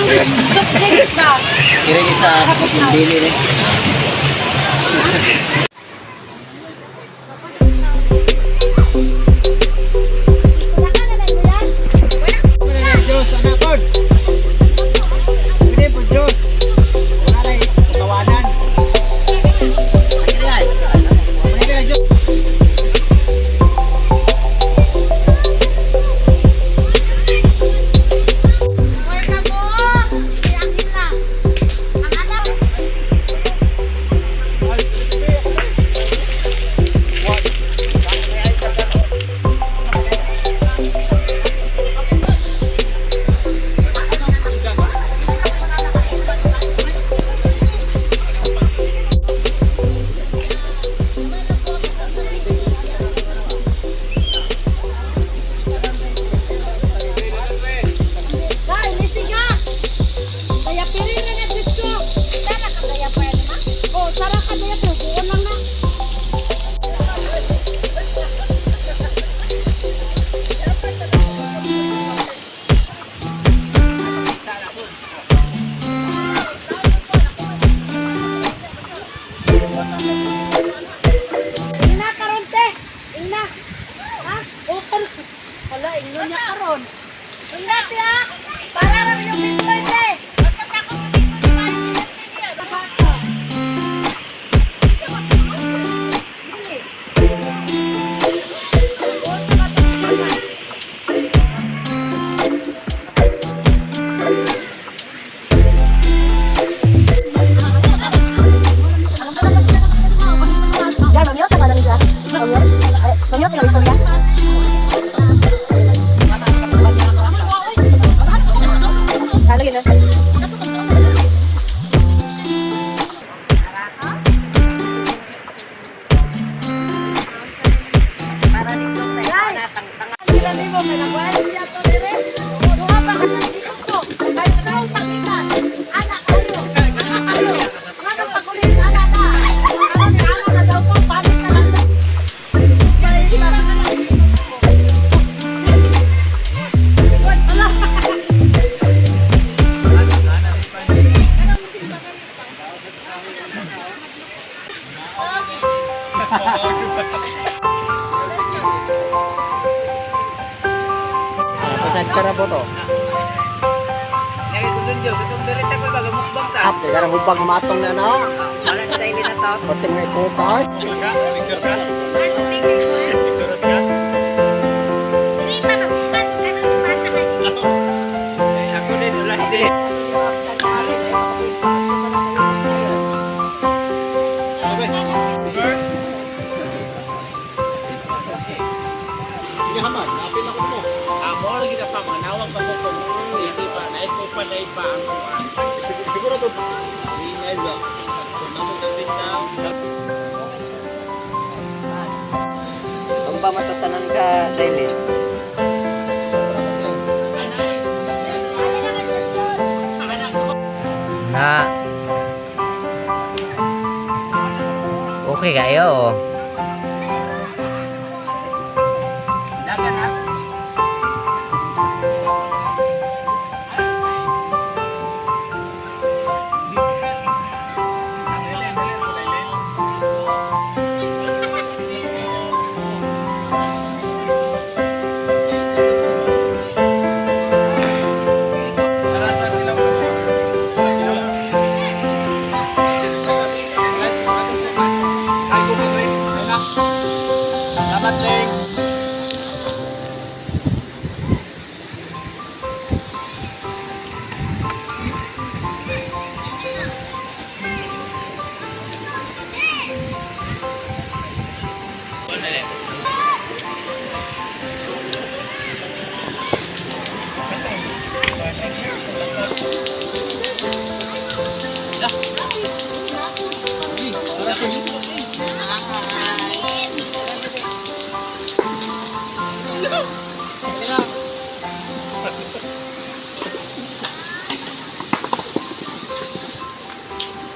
Soft drinks ba? Kira niya sa bili ni. Wala ka na lang, wala? Diyos, anak ko. Pwede po Diyos. Wala na tawanan. Or ka mo! Siyakin lang. Ang anak. Dai, lising ha! Kaya pili na nga dito. Tara ka kaya pwede na? O, tara ka kaya pwede. Buon lang na. Ina karon te. Ina. Ha? O karon. Hala, inyo niya karon. Ina te ha. Para ra yung bitcoin te. Basta takot ko dito ni Mari. Sila nimo may nakuha siya to dire. Duha pa ka dito ko. Kay strong pagitan. Anak ayo. Anak ayo. Nga pagkulin anak na. Ano ni anak na daw ko palit na lang. Kay para ka lang. Wala. Pasad ka na po to. Up, kaya hubag matong na na. Wala sa daily na to. Pati mga ikuta. Ako din, wala hindi. Amor gid pa manawag pa ko kung hindi pa na ko pa na pa ang kuan. Siguro to. Ingay ba? So namo kapit na. Ang ba matatanan ka daily? Na. Okay kayo. Ay sukat rin. Ayun na. Dapat ling.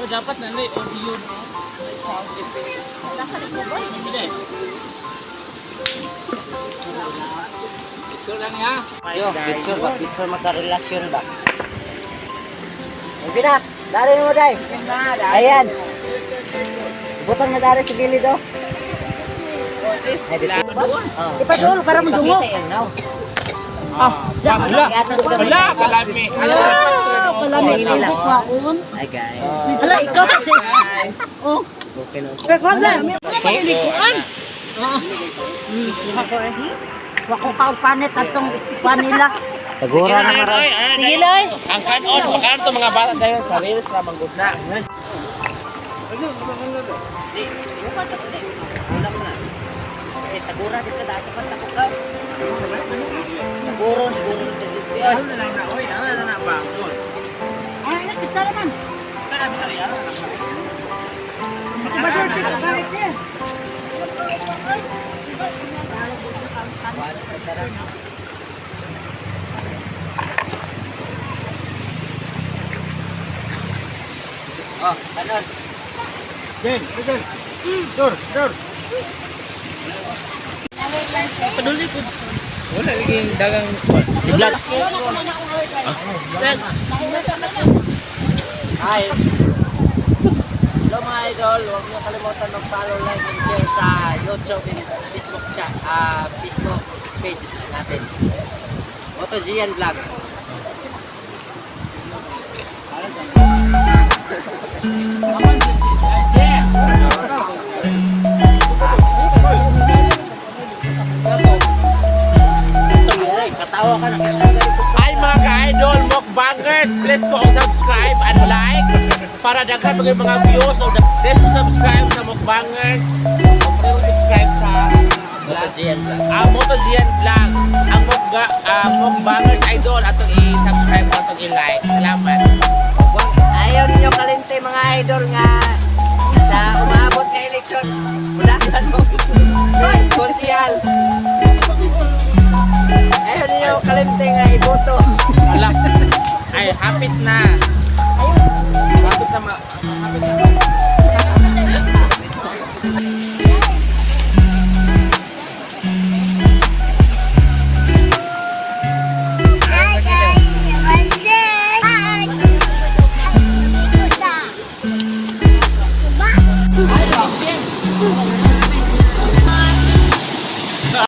So dapat nanay audio no. May sound effect. Hindi. Ito lang ya. Yo, picture ba? Picture magka-relasyon ba? Okay na. Dari mo dai. Ayan. Butang na dari sa gilid oh. Ay, dito. Oh. Ipadul para mudungog. Ah, wala. Wala, kalami. Ah, palami Wala. ang kwaon. Ay guys. Hala, ikaw kasi. Oh, Okay na. kay problem. Wala pa gilikuan. Wa ko ka panit atong panila. Tagura na maray. Sige loy. Ang kanon, makanon to mga bata dahil sa reels ra manggod na. Di, bukan ka di. Ulam na. Eh, tagura dito dati pa tako ka. Taguro siguro dito. Ay, Ano na lang na, oy, ano na na ba? Ay, kita naman. Ipadul kita balik niya. Oh, kanon. Den, den. Dur, dur. Wala lagi dagang Iblat. Hi. Hello mga idol, huwag niyo kalimutan mag-follow, like, and share sa YouTube and Facebook chat, Facebook page natin. MotoGN Vlog. Katawa ka na. Hi mga ka-idol, mukbangers! Please ko ang subscribe and like para daghan mga mga views. So, please ko subscribe sa mukbangers. O please ko subscribe sa MotoGN Vlog. ang MotoGN Vlog. Ang mukga, ang mukbangers idol atong i-subscribe atong i-like. Salamat. Wag, ayaw ninyo kalinte mga idol nga sa umaabot nga eleksyon. Mudagan mo. Konsyal. Ayaw ninyo kalinte nga iboto. Wala. Ay, hapit na. Hapit na ma. Hapit na.